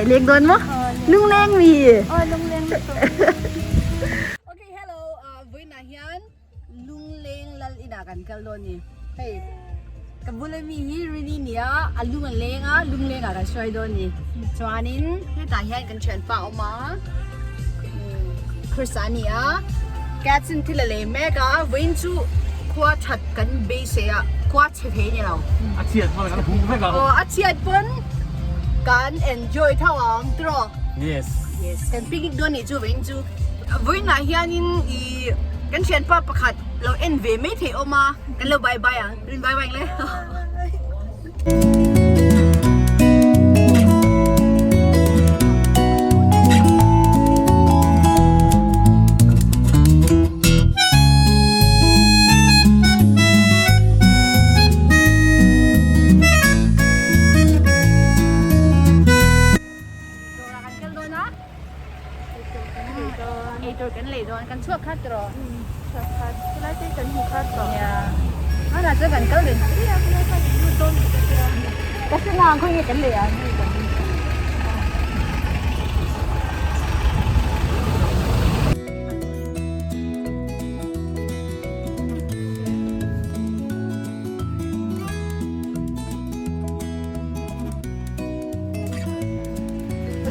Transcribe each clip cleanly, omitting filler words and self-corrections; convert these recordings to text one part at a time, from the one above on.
Lungleng ah i leng dawn maw? Lungleng mi? Aw lungleng lutuk. Okay hello vawiinah hian Lungleng lal inah kan kal dawn ni. Hei ka bula mi hi Rini nia a lung a leng a lungleng ah kan hruai dawn ni. Chuanin hetah hian kan thianpa a awm a Chris-a a ni a Cats in thil a lei mek a vawiin chu khua that kan beisei a khua chhe thei a ni lo. A chhiat pawn kan hum vek ang. Aw a chhiat pawn kan enjoy tho ang tiraw? Yes. Yes kan picnic dawn nih chu vawiin chu. Vawiinah hianin ih kan thianpa pakhat lo en ve mai theih awm a kan lo bye bye ang rin bye bye ang le. Dawrah kan kal dawn a eitur kan lei dawn kan chhuak khat tawh chhuak khat helai te kan hmu khat tawh nia hmanah chuan kan kal reng ka hre ngang khawi nge kan lei ang hei kan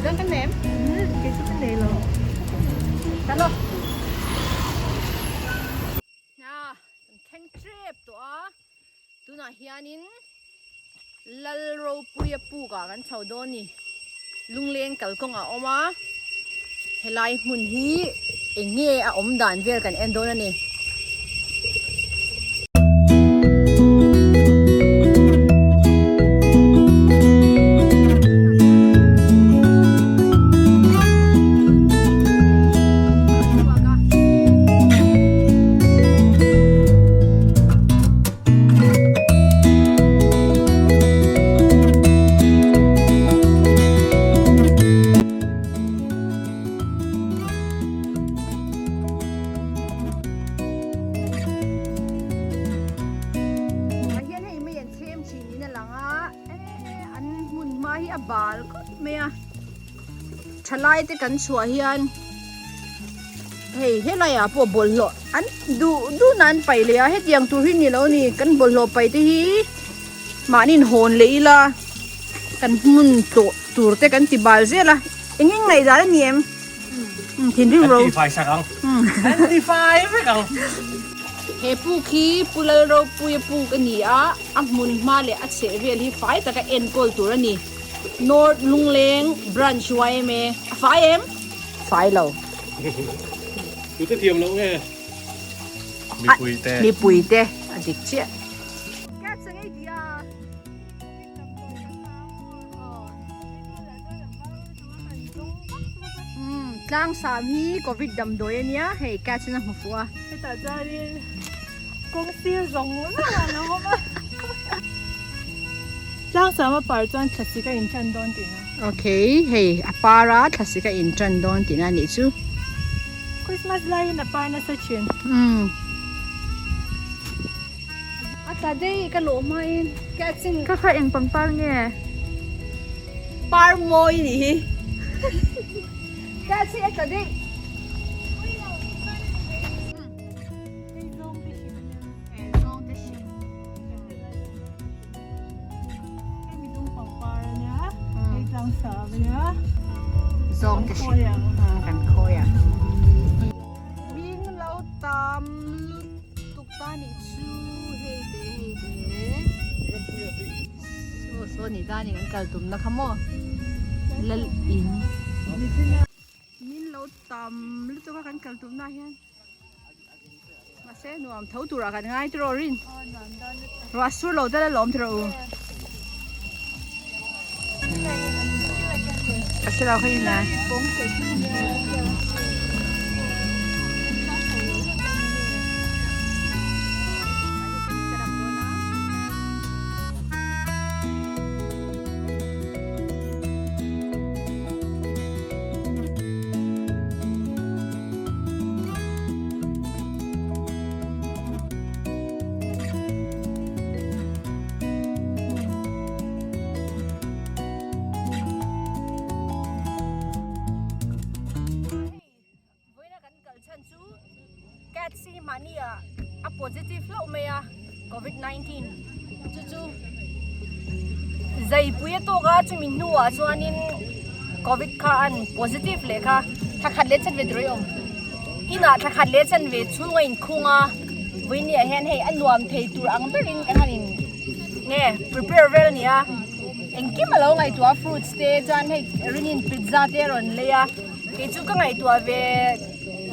Udang kan nem? Kei chu ka nei lo. Talo. Na, kan thleng trep tawh a. Tunah hianin Lal Ropuia puk ah kan chho dawn ni. Lungleng kalkawng a awm a. Helai hmun hi eng nge a awm dan vel kan en dawn a ni. Tah hian hei mei an chhem thin in a lang a eh an hmun hma hi a bal khawp mai a thalai te kan chhuah hian hei helai ah pawh bawlhhlawh an duh duh na an paih leh a hetiang tur hi ni lo a ni kan bawlhhlawh paih te hi mahni in hawn leh ila kan hmun tlawh tur te kan ti bal zel a eng eng ngaih dan a ni em thinrim ro An tifai sak ang an tifai vek ang. He puk hi Pu Lalropuia puk a ni a a hmun hma leh a chheh vel hi fai taka enkawl tur a ni. North Lungleng Branch yma a fai em? Fai lo. Tute thiam loh nge? Mipui te. Mipui te a dik chiah. Cats a ngei dia. Tlang sam hi covid damdawi a nia hei cats in a hmu fuh a. Hetah chuanin kawng sir zawng zawng a lo awm a. Tlang sam a par chuan thlasik a intan dawn tihna. Okay hei a par a thlasik a intan dawn tihna a nih chu. Christmas laiin a par nasa thin. A tla daih ka lawh hmain ka chin. Ka kha eng pangpar nge? Par mawi nih hi. Ka chin a tla daih. Zawng te hrik kan khawi a. Min lo tam lutuk ta nih chu hei te hei te saw saw ni ta ni kan kal tum na kha maw lal in min lo tam lutuk a kan kal tum na hian mahse nuam tho tur ah kan ngai tawh rin ruah sur lo deuh a lawm tawh u a si lo kha in a. Cats hi mahni ah a positive hlauh mai a covid 19 chu chu zaipui a tawk a chumi hnuah chuanin covid kha an positive leh kha thla khat leh chanve tur a awm inah thla khat leh chanve chhung a inkhung a vawiin ah hian hei a nuam thei tur ang berin kan han in nge prepare vel a ni a engkim a lo ngaihtuah a fruits te chuan hei ringin pizza te a rawn lei a kei chu ka ngaihtuah ve.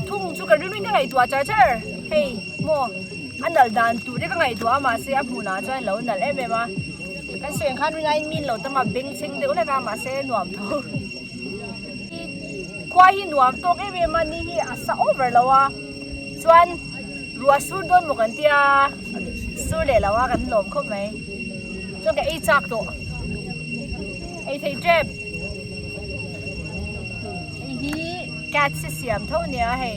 Thung chu ka rilruin ka ngaihtuah char char hei maw a nalh dan tur te ka ngaihtuah a mahse a hmunah chuan lo nalh em em a kan sawi ang khan rinaiin min lo tam a bengchheng deuh hlek a mahse nuam tho khua hi nuam tawk em em a ni hi a sa over lo a chuan ruah sur dawn maw kan tia sur leh lo a kan lawm khawp mai chuan ka ei chak tawh ei thei tep. Hei hi cats hi siam tho nia hei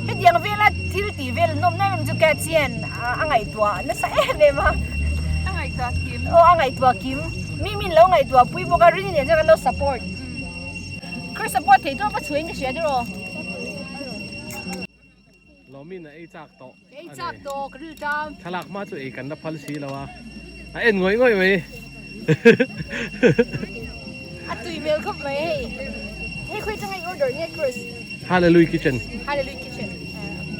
hetiang vela thil tih vel nawm em em chu cats hian a ngaihtuah nasa em em a a ngaihtuah kim aw a ngaihtuah kim mi min lo ngaihtuah pui bawk a rin nen chuan kan lo support Chris support thei tawp a chhuahin ka hria tiraw. Lawmin a ei chak tawh. Ei chak tawh ka ril tam. Thlalak hma chu ei kan la phal si lo a. A en ngawih ngawih mai. A tui hmel khawp mai hei. Hei khawi atanga i order nge Chris? Hallelujah Kitchen. Hallelujah Kitchen.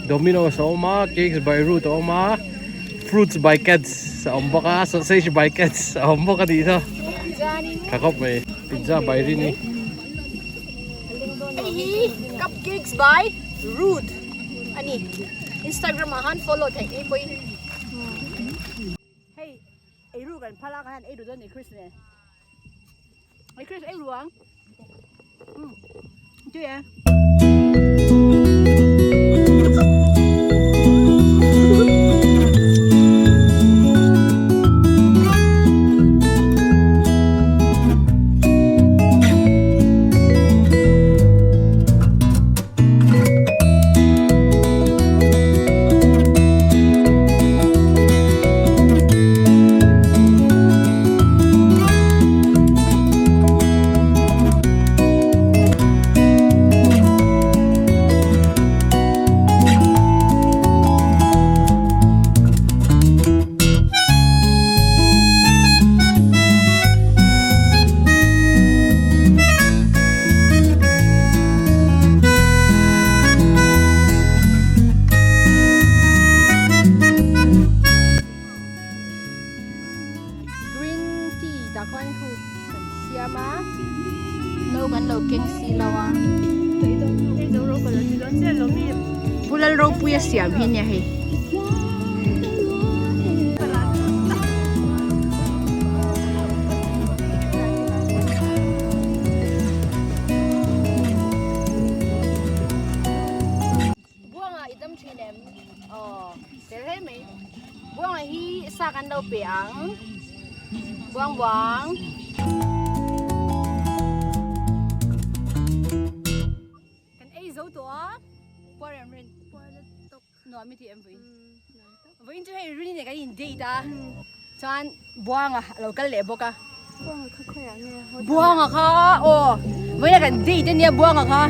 Domino's a awm a, Cakes by Ruth a awm a, Fruits by Cats a awm bawk a, Sausage by Cats a awm bawk a nih kha. Tha khawp mai. Pizza by Rini. Hei hi Cupcakes by Ruth. A ni Instagram ah khan follow theih ni pawhin hei eiru kan phal a khan eiru dawn ni Chris nen ei Chris eiru ang um tui e. Green tea dah khuan khu kan siam a no kan lo keng si lo a Pu Lalropuia siam hi nia hei. Buanga i dam thin em? Aw, fel hle mai. Buanga hi sa kan lo pe ang. Buang buang. Kan ei zo tawh a. Puar em rin? Puar la tawk. Nuam i ti em vawiin? Vawiin chu hei rin in kan in date a. Chuan Buanga a lo kal leh bawk a. Buanga kha khawiah nge? Buanga kha aw vawiin a kan date ania Buanga kha.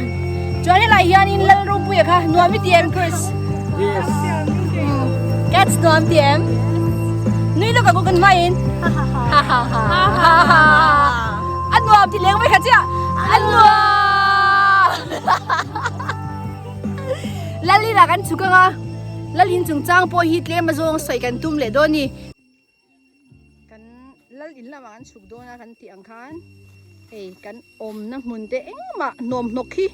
Chuan helai hianin Lalropuia kha nuam i ti em Chris? Yes. Cats nuam ti em? Nui lawk ang u kan hmaiin. Ha ha ha ha ha. A nuam ti leng mai kha chiah. A nuam. Lalin ah kan chhuk ang a, Lalin chungchang pawh hi tlem azawng sawi kan tum leh dawn a ni. Kan Lalin lamah kan chhuk dawn a kan tih ang khan hei kan awmna hmun te engmah hnawmhnawk hi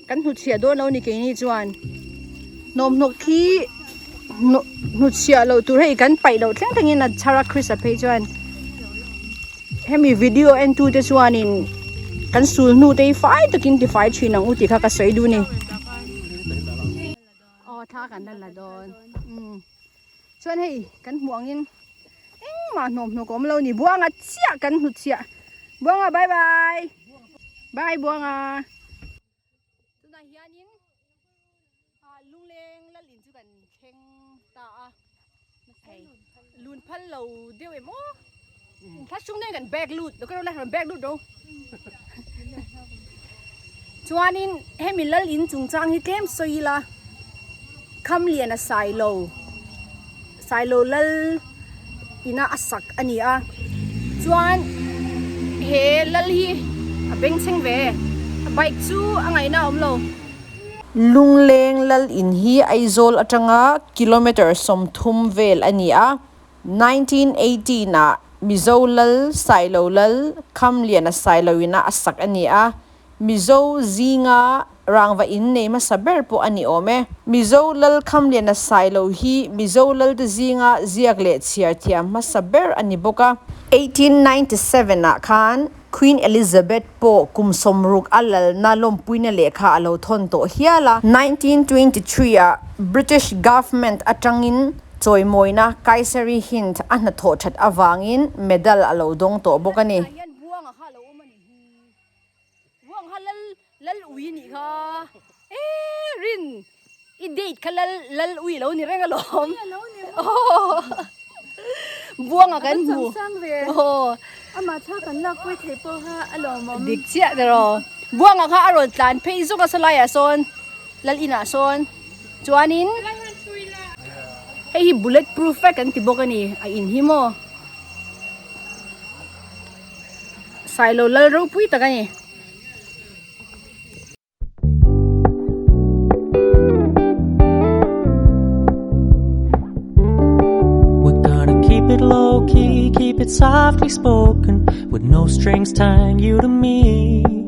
kan hnutchhiah dawn lo a ni keini chuan hnawmhnawk hi hnutchhiah loh tur hei kan paih loh thleng thlengin a chhar a Krista phei chuan. Hemi video en tu te chuanin kan sul hnu te hi fai takin ti fai thin ang u tih kha ka sawi duh a ni. Aw thla kan la la dawn. Umm chuan hei kan hmuh angin engmah hnawmhnawk a awm lo a ni. Buanga chiah kan hmu chiah. Buanga bye bye. Bye Buanga. Tunah hianin Lungleng lalin chu kan thleng ta a, hei lun phal lo deuh em aw, thla chung nen kan bag lut lo ka rawh la rawn bag lut ro chuanin hemi lalin chungchang hi tlem sawi ila. Khamliana Sailo Sailo lal ina a sak a ni a chuan he lal hi a bengchheng ve a bike chu a ngaihna a awm lo. Lungleng lal in hi Aizawl atanga kilometre 30 vel a ni a. 1918 ah Mizo lal Sailo lal Khamliana Sailo ina a sak a ni a, Mizo zinga rangva in nei hmasa ber pawh a ni awm e. Mizo lal Khamliana Sailo hi Mizo lalte zinga ziak leh chhiar thiam hmasa ber a ni bawk a. 1897 ah khan Queen Elizabeth pawh kum 60 a lalna lawmpuina lehkha a lo thawn tawh hial a. 1923 ah British Government atangin Chawimawina Kaiseri Hind a hnathawh that avangin medal a lo dawng tawh bawk a ni. Chuanin hei hi bullet proof vek an ti bawk a ni a in hi maw Sailo lal ropui tak a ni. We're gonna keep it low key, keep it softly spoken, with no strings tying you to me.